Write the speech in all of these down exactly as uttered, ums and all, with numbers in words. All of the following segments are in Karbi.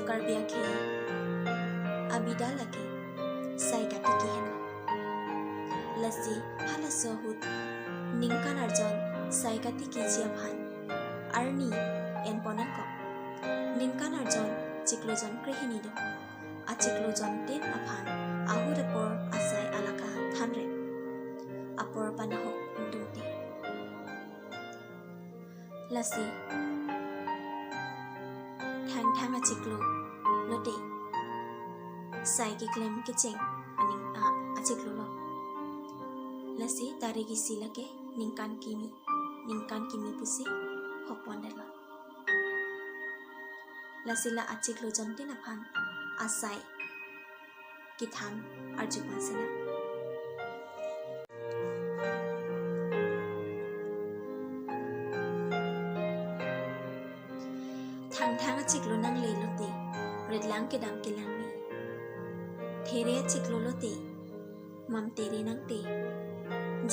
Karbi akhei abida lake sai katiki henlo. Lasi halaso ahut ningkan arjon sai katikiji aphan arni enpon nangkok. Ningkan arjon chiklo jon krehini do. Achiklo jontin aphan ahut apor asai alaka thanrek. Apor panahok ingtungte. Lasi thangthang achiklo lote sai keklem kecheng aning a achiklo lo. Lasi tarik isi lake ningkan kimi, ningkan kimi pusi hokpon detlo. Lasi la achiklo jontin aphan asai kethan arju pon sena. Thangthang achiklo nangle lote ritlang kedam kelang me. There achiklo lote mam tere nangte.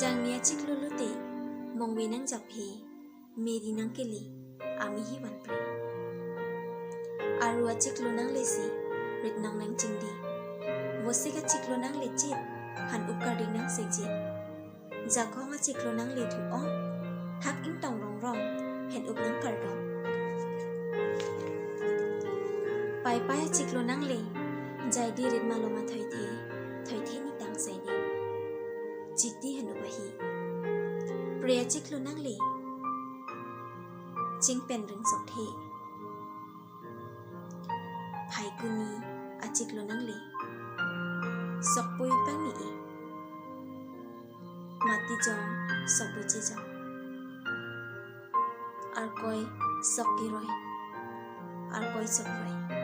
Jangni achiklo lote mongve nangjaphe, meri nangkele, ami hi vanpre. Aru achiklo nanglesi ritnong nangchingdi. Vosik achiklo nangle chit han-up kardik nangseji. Jakhong achiklo nangle thu-ong, hak ingtong rongrong hen-up nangkardom. Paipai achiklo nangle jaidi rit maloma thoithe, thoithe nitang saidi. Chiti hen-up ahi. Pre achiklo nangle chingpen ringsok the. Phaikuni achiklo nangle sokpui pangni-e. Mati jong sokpui chejong. Arkoi sok kiroi. Arkoi sok roi.